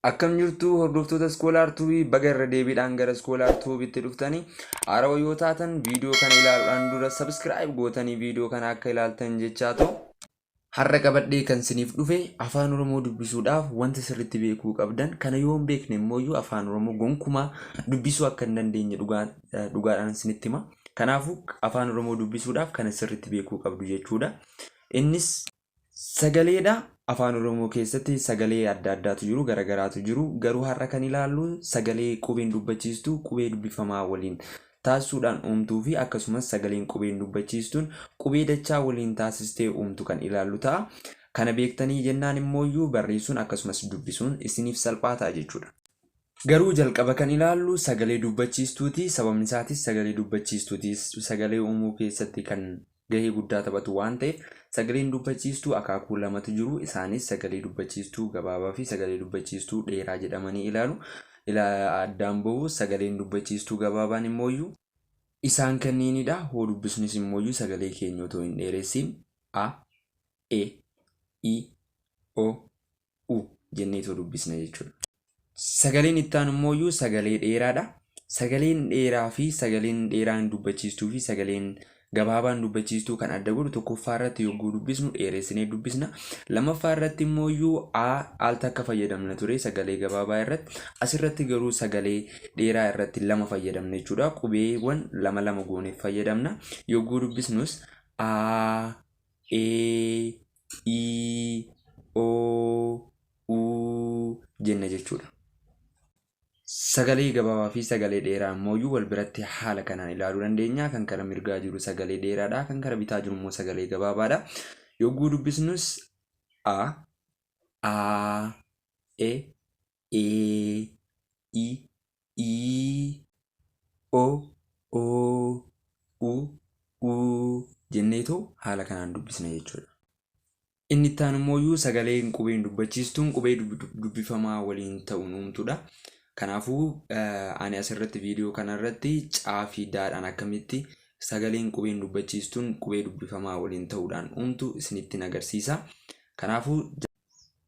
Akkam jirtu hordoftoota Scholar Tube, baga irra deebiidhaan gara Scholar Tube'itti dhuftanii. Haarawaa yoo taatan viidiyoo kana ilaaluudhaan dura subscribe gootanii viidiyoo kana akka ilaaltan jechaa ta'u. Har'a qabadhee kan siniif dhufe Afaan Oromoo dubbisuudhaaf wanta sirriitti beekuu qabdan, kana yoo hin beekne immoo Afaan Oromoo gonkumaa dubbisuu akka hin dandeenye dhugaadhaan sinitti hima. Kanaafuu Afaan Oromoo dubbisuudhaaf kana sirriitti beekuu qabdu jechuudha. Innis sagaleedha. Afaan Oromoo keessatti sagalee adda addaatu jiru, garagaraatu jiru. Garuu har'a kan ilaallu sagalee qubeen dubbachiistuu qubee dubbifamaa waliin taasisuudhaan uumtuu fi akkasumas sagaleen qubeen dubbachiistuun qubee dachaa waliin taasistee uumtu kan ilaallu ta'a. Kana beektanii jennaan immooyyuu barreessuun akkasumas dubbisuun isiniif salphaa ta'a jechuudha. Garuu jalqaba kan ilaallu sagalee dubbachiistuuti. Sababni isaatis sagalee dubbachiistuutis sagalee uumuu keessatti kan gahee guddaa taphatu waan ta'eef. Sagaleen dubbachiistuu akaakuu lamatu jiru. Isaanis sagalee dubbachiistuu gabaabaa fi sagalee dubbachiistuu dheeraa jedhamanii ilaalu. Addaan bahu. Sagaleen dubbachiistuu gabaabaan immooyyuu isaan kanneenidha. Hoo dubbisnis immooyyuu sagalee keenya otoo hin dheeressiin a, e, i, o, u jenneetoo dubbisna jechuudha. Sagaleen itti aanu immooyyuu sagalee dheeraadha. Sagaleen dheeraa fi sagaleen dheeraan dubbachiistuu fi sagaleen gabaabaan dubbachiistuu kan adda godhu, tokkoffaa irratti yogguu dubbisnu dheeressinee dubbisna. Lammaffaa irratti immooyyuu a al takka fayyadamna ture sagalee gabaabaa irratti. Asirratti garuu sagalee dheeraa irratti lama fayyadamna jechuudha. Qubeewwan lama lama gooneef fayyadamna. Yogguu dubbisnus a, e, i, o, u jenna jechuudha. Sagalee gabaabaa fi sagalee dheeraa immoo wal biratti haala kanaan ilaaluu dandeenya. Kan kara mirgaa jiru sagalee dheeraadha. Kan kara bitaa jiru immoo sagalee gabaabaadha. Yogguu dubbisnus a, aa, e, ee, i, ii, o, oo, u, uu jenneetoo haala kanaan dubbisna jechuudha. Inni itti aanu immoo sagaleen qubeen dubbachiistuun qubee dubbifamaa waliin ta'uun uumtudha. Kanaafuu ani asirratti viidiyoo kanarratti caa fi daadhaan akkamitti sagaleen qubeen dubbachiistuun qubee dubbifamaa waliin ta'uudhaan uumtu isinittiin agarsiisa. Kanaafuu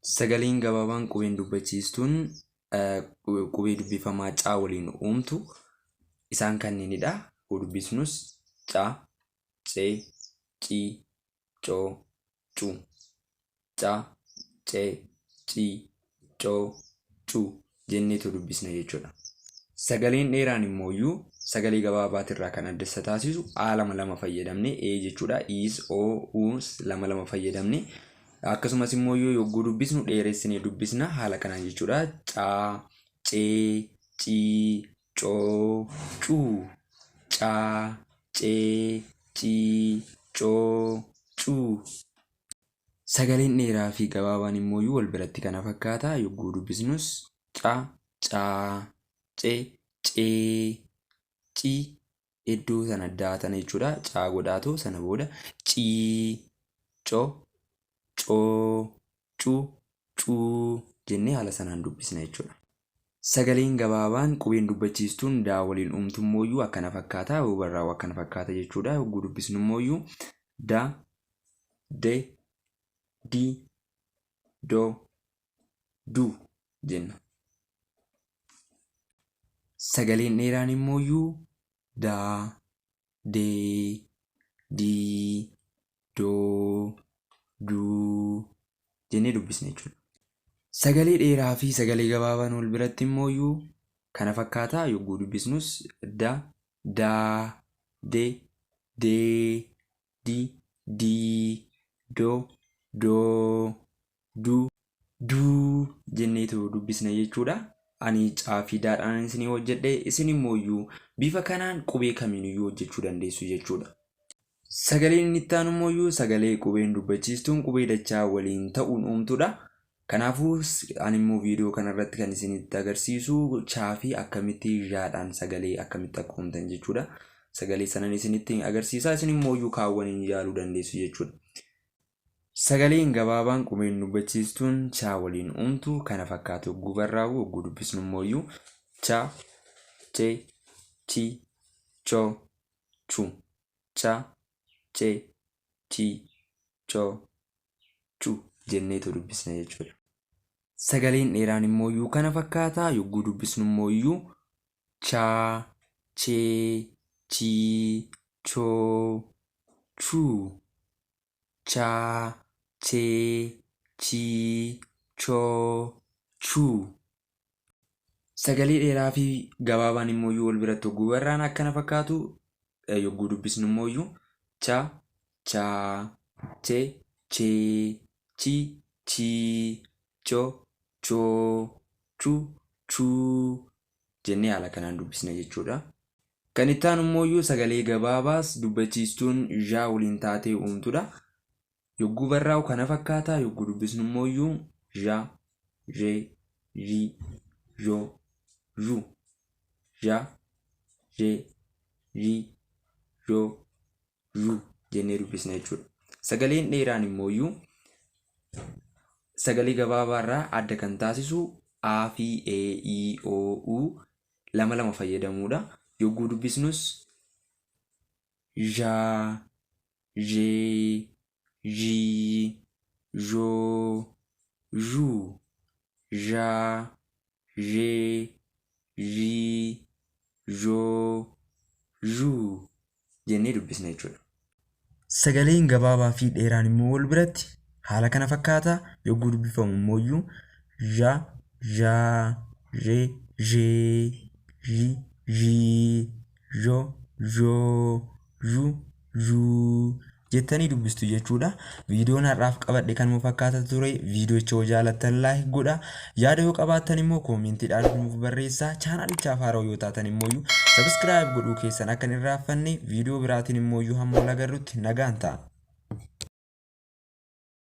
sagaleen gabaabaan qubeen dubbachiistuun qubee dubbifamaa caa waliin uumtu isaan kanneenidha. Dubbisnus ca, ce, ci, co, cu. Ca, ce, ci, co, cu jenneetu dubbisna jechuudha. Sagaleen dheeraan immooyyuu sagalee gabaabaatirraa kan adda isa taasisu a lama lama fayyadamne e jechuudha. Is, o, us lama lama fayyadamne, akkasumas immooyyuu yogguu dubbisnu dheeressinee dubbisna haala kanaan jechuudha. Ca, ce, ci, co, cu. Ca, ce, ci, co, cu. Sagaleen dheeraa fi gabaabaan immooyyuu wal biratti kana fakkaata. Yogguu dubbisnus ca, caa, ce, cee, ci, iddoo sana daatana jechuudha. Caa godhaatu sana booda cii, co, coo, cu, cuu jennee haala sanaan dubbisna jechuudha. Sagaleen gabaabaan qubeen dubbachiistuun daa waliin uumtu immooyyuu akkana fakkaata. Yoo barraa'u akkana fakkaata jechuudha. Yogguu dubbisnu immooyyuu da, de, di, do, du jenna. Sagaleen dheeraan immooyyuu daa, dee, dii, doo, duu jennee dubbisna jechuudha. Sagalee dheeraa fi sagalee gabaabaan wal biratti immooyyuu kana fakkaata. Yogguu dubbisnus da, daa, de, dee, di, dii, do, doo, du, duu jenneetu dubbisna jechuudha. Ani caa fi daadhaan isinii hojjedhe, isin immooyyuu bifa kanaan qubee kamiiniyyuu hojjechuu dandeessu jechuudha. Sagaleen inni itti aanu immooyyuu sagalee qubeen dubbachiistuun qubee dachaa waliin ta'uun uumtudha. Kanaafuu ani immoo viidiyoo kanarratti kan isinitti agarsiisu chaa fi akkamitti jaadhaan sagalee akkamitti akka uumtan jechuudha. Sagalee sanan isinitti agarsiisa, isin immooyyuu kaawwaniin yaaluu dandeessu jechuudha. Sagaleen gabaabaan qubeen dubbachiistuun chaa waliin uumtu kana fakkaatu yogguu barraa'u, yogguu dubbisnu immooyyuu cha, ce, ci, co, chu. Cha, ce, ci, co, chu jenneetu dubbisna jechuudha. Sagaleen dheeraan immooyyuu kana fakkaata. Yogguu dubbisnu immooyyuu cha, chee, chii, choo, chuu. Cha, chee, chii, choo, chuu. Sagalee dheeraa fi gabaabaan immooyyuu wal biratti yogguu barraa'an akkana fakkaatu. Yogguu dubbisnu immooyyuu cha, chaa, che, chee, chi, chii, cho, choo, chu, chuu jennee haala kanaan dubbisna jechuudha. Kan itti aanu immooyyuu sagalee gabaabaas dubbachiistuun zhaa waliin taatee uumtudha. Yogguu barraa'u kana fakkaata. Yogguu dubbisnu immooyyuu zha, zhe, zhi, zho, zhu. Zha, zhe, zhi, zho, zhu jennee dubbisna jechuudha. Sagaleen dheeraan immooyyuu sagalee gabaabaarraa adda kan taasisu A fi E, I, O, U lama lama fayyadamuudha. Yogguu dubbisnus zha, zhee, zhii, zhoo, zhuu, zhaa, zhee, zhii, zhoo, zhuu jennee dubbisna jechuudha. Sagaleen gabaabaa fi dheeraan immoo wal biratti haala kana fakkaata. Yogguu dubbifamu immooyyuu zha, zhaa, zhe, zhee, zhi, zhii, zho, zhoo, zhu, zhuu jettanii dubbistu jechuudha. Viidiyoon har'aaf qabadhe kanuma fakkaata ture. Viidiyocha yoo jaalattan like godha. Yaada yoo qabaattan immoo koomentiidhaan nuuf barreessaa. Chaanaalichaaf haarawaa yoo taatan immoo subscribe godhuu keessan akka hin irraanfanne. Viidiyoo biraatiin immoo hamma wal agarrutti nagaan ta'a.